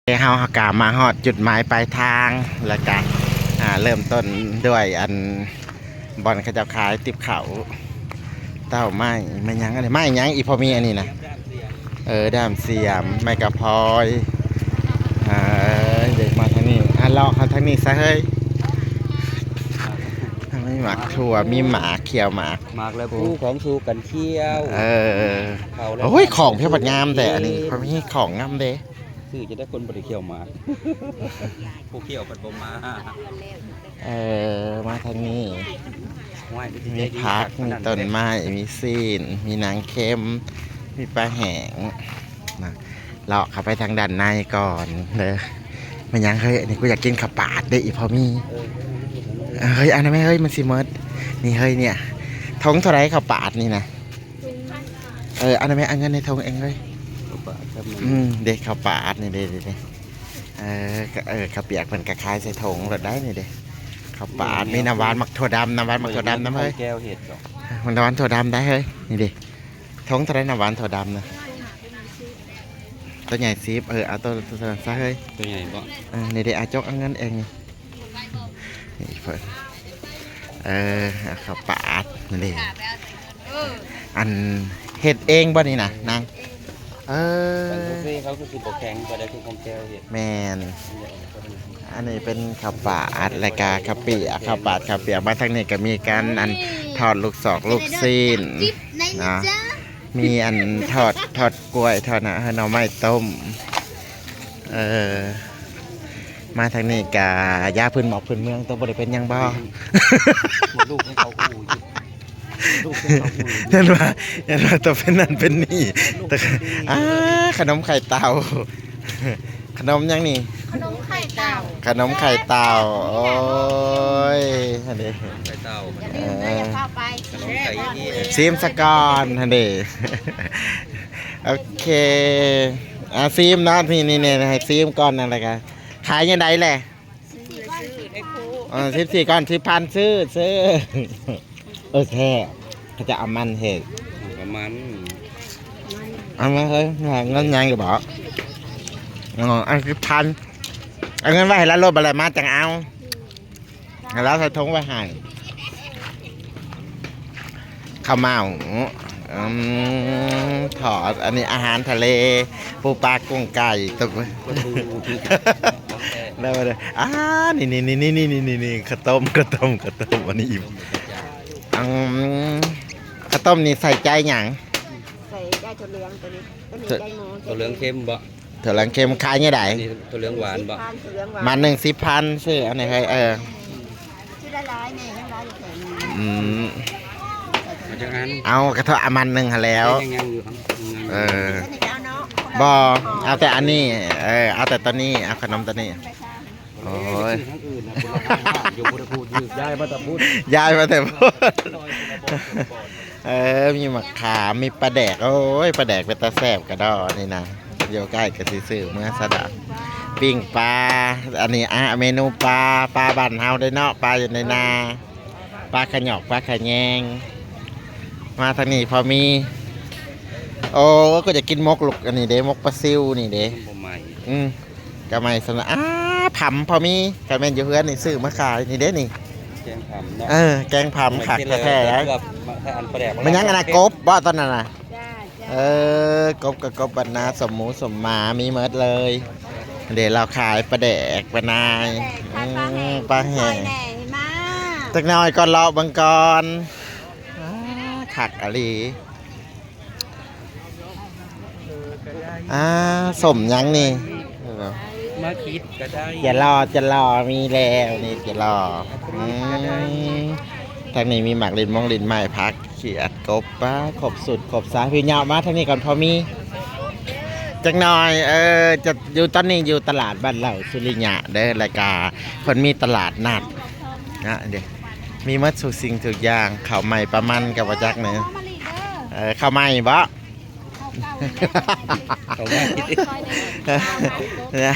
ເຮົາ ເຮົາກະມາຮອດຈຸດໝາຍປາຍທາງ ແລ້ວກະ ອ່າ ເລີ່ມຕົ້ນດ້ວຍອັນ ບ່ອນເຂົາເຈົ້າຂາຍຕິບເຂົ້າ ເຕົ້າໄມ້ ແມ່ນຫຍັງອັນນີ້ ໄມ້ຫຍັງອີ່ພໍ່ມີອັນນີ້ນະ? ເອີ ດ້າມສຽມ ໄມ້ກະພອຍ ເອີ ເດັກມາທາງນີ້ ອ່າ ເລາະເຂົ້າທາງນີ້ຊະເຮີ້ຍ ມີໝາກຖົ່ວ ມີໝາກ ຂ້ຽວໝາກ ໝາກແລ້ວ ໂອ້ ຄູ່ຂອງສູ່ກັນຂ້ຽວ ເອີ ເຂົ້າແລ້ວ ໂອ້ຍ ຂອງເພິ່ນບັດງາມແທ້ ອັນນີ້ເພິ່ນມີຂອງງາມເດ້. ຊື້ຈະໄດ້ຄົນບໍ່ໄດ້ຂ້ຽວໝາກ ຜູ້ຂ້ຽວເພິ່ນບໍ່ມາ ເອີ ມາທາງນີ້ ໂອ້ຍ ມີຜັກ ມີຕົ້ນໄມ້ ມີຊີ້ນ ມີໜັງເຄັມ ມີປາແຫ້ງນະ ເລາະເຂົ້າໄປທາງດ້ານໃນກ່ອນເດີ. ແມ່ນຫຍັງເຮີ້ຍ ອັນນີ້ກູຢາກກິນເຂົ້າປາດເດ້ອີ່ພໍ່ມີ ເອີ ເຮີ້ຍ ເອົານະແມ່ເຮີ້ຍ ມັນຊິໝົດ ນີ້ເຮີ້ຍ ເນຍ ຖົງເທົ່າໃດເຂົ້າປາດນີ້ນະ? ເອີ ເອົານະແມ່ ເອົາເງິນໃນຖົງເອງເລີຍ ເຂົ້າປາດ ອືມ ເດ້ ເຂົ້າປາດນີ້ເດ້ ເດ້ ເອີ ເອີ ເຂົ້າປຽກເພິ່ນກະຂາຍໃສ່ຖົງໂລດໄດ໋ນີ້ເດ້ ເຂົ້າປາດ ມີນ້ຳຫວານໝາກຖົ່ວດຳ ນ້ຳຫວານໝາກຖົ່ວດຳນຳເຮີ້ຍ ແກ້ວເຫັດດອກ ນ້ຳຫວານຖົ່ວດຳໄດ໋ເຮີ້ຍ ນີ້ເດ້ ຖົງເທົ່າໃດນ້ຳຫວານຖົ່ວດຳນະ? ໂຕໃຫຍ່ສິບ ເອີ ເອົາໂຕ ໂຕນັ້ນຊະເຮີ້ຍ ໂຕໃຫຍ່ບໍ່? ເອີ ນີ້ເດ້ ອາ ຈົກເອົາເງິນເອງນີ້ ນີ້ເພິ່ນ ເອີ ເອົາເຂົ້າປາດນີ້ເດ້ ອັນ ເຮັດເອງບໍ່ນີ້ນະນາງ? ເອີ ເຂົາຄືຊິບໍ່ແຂງປານໃດ ຄືຂອງແກ້ວເຮັດ ແມ່ນ ອັນນີ້ເປັນເຂົ້າປາດ ແລ້ວກະເຂົ້າປຽກ ເຂົ້າປາດ ເຂົ້າປຽກ ມາທາງນີ້ກະມີການ ອັນ ທອດລູກຊອກລູກຊີ້ນເນາະ ມີອັນທອດ ທອດກ້ວຍ ທອດໜໍ່ໄມ້ຕົ້ມ ເອີ ມາທາງນີ້ກະຢາພື້ນໝອກພື້ນເມືອງ ໂຕບໍ່ໄດ້ເປັນຫຍັງບໍ່? ໝົດລູກໃຫ້ເຂົາຄູ່ຢູ່ ລູກໃຫ້ເຂົາຄູ່ຢູ່ ຍັນວ່າ ຍັນວ່າໂຕເປັນນັ້ນເປັນນີ້ ອ່າ ຂະໜົມໄຂ່ເຕົ່າ ຂະໜົມຫຍັງນີ້? ຂະໜົມໄຂ່ເຕົ່າ ຂະໜົມໄຂ່ເຕົ່າ ໂອ້ຍ ຫັ້ນເດ້ ໄຂ່ເຕົ່າ ຢ່າລືມເດີ ເອີ ຢ່າພາໄປ ຂະໜົມໄຂ່ອີກ ຊີມສະກ່ອນຫັ້ນເດ້ ໂອເຄ ອ່າ ຊີມເນາະ ນີ້ ນີ້ ນີ້ ໃຫ້ຊີມກ່ອນ ນັ້ນແຫຼະ ກະຂາຍຈັ່ງໃດແຫຼະ? ເອີ ສິບສີ່ກ້ອນ ສິບພັນ ຊື້ ຊື້ ເອີ ແທ້ ເຂົາຈະເອົາມັນເຮັດ ເອົາມັນ ເອົາມາເຮີ້ຍ ເງິນຍັງຢູ່ບໍ່? ອໍ ອັນສິບພັນ ເອົາເງິນໄວ້ໃຫ້ລາວໂລດ ບັດລະມາຈັ່ງເອົາ ໃຫ້ລາວໃສ່ຖົງໄວ້ໃຫ້ ເຂົ້າເມົາ ອືມ ທອດ ອັນນີ້ອາຫານທະເລ ປູປາກຸ້ງໄກ່ ຕົວ ປາທູ ແລ້ວ ອ່າ ນີ້ໆໆໆ ເຂົ້າຕົ້ມ ເຂົ້າຕົ້ມ ເຂົ້າຕົ້ມ ອັນນີ້ອີ່ ອືມ ເຂົ້າຕົ້ມນີ້ໃສ່ໃຈຫຍັງ? ໃສ່ໃຈຖົ່ວເຫຼືອງ ໂຕນີ້ ໂຕນີ້ໃຈໝໍ ຖົ່ວເຫຼືອງເຄັມບໍ່? ຖົ່ວເຫຼືອງເຄັມຂາຍແນວໃດ? ຖົ່ວເຫຼືອງຫວານບໍ່? ມັນໜຶ່ງສິບພັນ ຊື້ອັນນີ້ໃຫ້ ເອີ ຊື້ຫຼາຍໆແດ່ ຍັງຫຼາຍຢູ່ແຖວນີ້ ອືມ ເອົາຈັກອັນ? ເອົາກະເທາະອັນມັນໜຶ່ງຫັ້ນແລ້ວ ຍັງ ຍັງຢູ່ ເອີ ບໍ່ ເອົາແຕ່ອັນນີ້ ເອີ ເອົາແຕ່ໂຕນີ້ ເອົາຂະໜົມໂຕນີ້ ໂອ້ຍ ຊື້ທາງອື່ນນະ ບໍ່ໄດ້ ຢູ່ ບໍ່ໄດ້ພູດ ຍ້າຍມາແຕ່ພຸ້ນ ຍ້າຍມາແຕ່ພຸ້ນ ເອີ ມີໝາກຂາມ ມີປາແດກ ໂອ້ຍ ປາແດກເປັນຕາແຊບກະດໍນີ້ນະ ຢູ່ໃກ້ກະຊິຊື້ເມືອຊະດອກ ປີ້ງປາ ອັນນີ້ ອາ ເມນູປາ ປາບ້ານເຮົາເດ້ເນາະ ປາຢູ່ໃນນາ ປາຂະຫຍອກ ປາຂະແຍງ ມາທາງນີ້ພໍມີ ໂອ້ ກະຢາກກິນໝົກລູກ ອັນນີ້ເດ້ ໝົກປາຊິວນີ້ເດ້ ບໍ່ໃໝ່ ອືມ ກະໃໝ່ຊັ້ນລະ ອາ ຜຳພໍມີ ກະແມ່ນຢູ່ເຮືອນນີ້ ຊື້ມາຂາຍ ນີ້ເດ້ນີ້ ແກງຜຳເນາະ ເອີ ແກງຜຳຄັກແທ້ໆ ແມ່ນຫຍັງອັນນັ້ນ ກົບບໍ່ຕອນນັ້ນນະ? ເອີ ກົບກະກົບບັດນາ ສົ້ມໝູສົ້ມໝາ ມີໝົດເລີຍ ເດ້ລາວຂາຍປາແດກ ປານາຍ ປາແຫ້ງ ອືມ ປາແຫ້ງ ຈັກໜ້ອຍກ່ອນ ເລາະເບິ່ງກ່ອນ ອາ ຄັກອີ່ຫຼີ. ອ່າ ສົ້ມຫຍັງນີ້? ມາຄິດກະໄດ້ ຈະລໍ ຈະລໍ ມີແລ້ວນີ້ ຈະລໍ ອືມ ທາງນີ້ມີໝາກລິ້ນມົງລິ້ນໄມ້ ຜັກຂຽດ ກົບ ປາ ຄົບຊຸດຄົບຊາ ພີ່ເຫຍົາະມາທາງນີ້ກ່ອນ ພໍມີ ຈັກໜ້ອຍ ເອີ ຈະຢູ່ ຕອນນີ້ຢູ່ຕະຫຼາດບ້ານເລົ່າສຸລິຍະເດີ ແລ້ວກະເພິ່ນມີຕະຫຼາດນັດນະ ເດ້ ມີໝົດທຸກສິ່ງທຸກຢ່າງ ເຂົ້າໃໝ່ປາມັນກະບໍ່ຈັກເນີ ເອີ ເຂົ້າໃໝ່ບໍ? ເຂົ້າໃໝ່ ເອີ ເອີ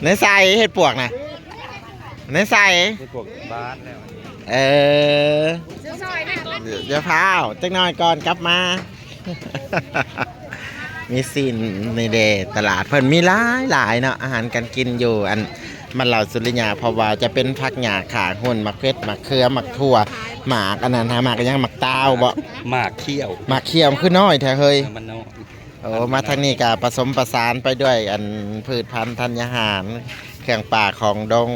ໃນໃສເຫັດປວກນະ? ໃນໃສ? ເຫັດປວກບາດແລ້ວ ເອີ ຢ່າຟ້າວ ຈັກໜ້ອຍກ່ອນກັບມາ ມີຊີ້ນນີ້ເດ້ ຕະຫຼາດເພິ່ນມີຫຼາຍໆເນາະ ອາຫານການກິນຢູ່ອັນ ບ້ານເລົ່າສຸລິຍາ ເພາະວ່າຈະເປັນຜັກຫຍ້າຂາຫຸ່ນ ໝາກເຜັດ ໝາກເຂືອ ໝາກຖົ່ວ ໝາກອັນນັ້ນຫາ ໝາກຫຍັງ ໝາກຕາວບໍ? ໝາກຂຽວ ໝາກຂຽວ ມັນຄືນ້ອຍແທ້ເຮີ້ຍ. ເອີ ມັນນ້ອຍ. ໂອ້ ມາທາງນີ້ກະປະສົມປະສານໄປດ້ວຍອັນພືດພັນທັນຍາຫານ ເຄື່ອງປ່າຂອງດົງ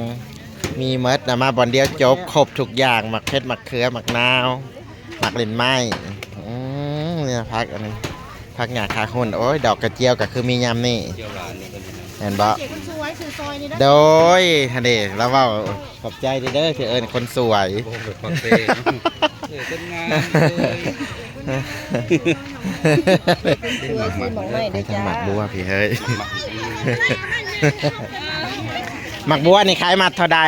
ມີໝົດນະ ມາບ່ອນດຽວຈົບ ຄົບທຸກຢ່າງ ໝາກເຜັດ ໝາກເຂືອ ໝາກນາວ ໝາກເລັ່ນໄມ້ ອືມ ນີ້ຜັກອັນນີ້ ຜັກຫຍ້າຂາຫຸ່ນ ໂອ້ຍ ດອກກະຈຽວກະຄືມີຍາມນີ້ ຈຽວຫຼາຍນີ້ເພິ່ນ ແມ່ນບໍ່? ໂດຍ ຫັ້ນເດ້ ລາວເວົ້າຂອບໃຈເດີ ທີ່ເອີ້ນຄົນສວຍ ໂອ້ ເປັນປາກເຊເນາະ ເອີ ຄົນງາມເລີຍ. ໄປທາງໝາກບົວພີ້ເຮີ້ຍ ໝາກບົວນີ້ຂາຍມັດເທົ່າໃດ?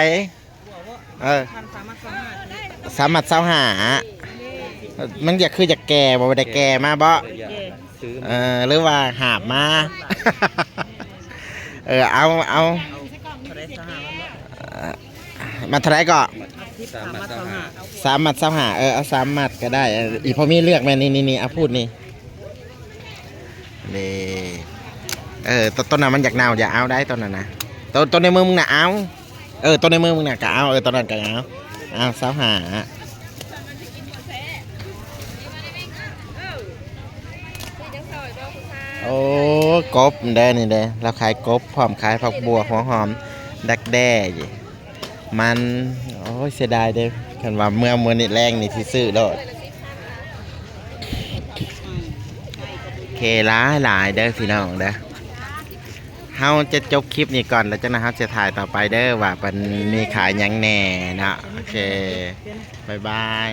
ເອີ ສາມມັດຊາວຫ້າ ມັນຢາກຄືຢາກແກ່ບໍ່? ບໍ່ໄດ້ແກ່ມາບໍ່? ເອີ ຫຼືວ່າຫາບມາ? ເອີ ເອົາ ເອົາ ມັດເທົ່າໃດເກາະ? ສາມມັດຊາວຫ້າ ສາມມັດຊາວຫ້າ ເອີ ເອົາສາມມັດກະໄດ້ ອີ່ພໍ່ມີເລືອກແມ່ນ ນີ້ໆ ເອົາພູດນີ້ ເດ້ ເອີ ໂຕ ໂຕນັ້ນມັນຢາກເນົ່າ ຢ່າເອົາໄດ໋ ໂຕນັ້ນນະ ໂຕ ໂຕໃນມືມຶງນະເອົາ ເອີ ໂຕໃນມືມຶງນະກະເອົາ ເອີ ໂຕນັ້ນກະເອົາ ເອົາ ຊາວຫ້າ ໂອ້ ກົບເດ້ ນີ້ເດ້ ລາວຂາຍກົບ ພ້ອມຂາຍຜັກບົວ ຫົວຫອມ ດັກແດ້ ມັນ ໂອ້ຍ ເສຍດາຍເດ້ ຄັນວ່າເມືອມື້ນີ້ແລງນີ້ຊິຊື້ໂລດ. ໂອເຄ ຫຼາຍໆເດີພີ່ນ້ອງເດີ ເຮົາຈະຈົບຄລິບນີ້ກ່ອນ ແລ້ວຈັ່ງນັ້ນເຮົາຈະຖ່າຍຕໍ່ໄປເດີ ວ່າເພິ່ນມີຂາຍຫຍັງແດ່ເນາະ. ໂອເຄ ບາຍບາຍ.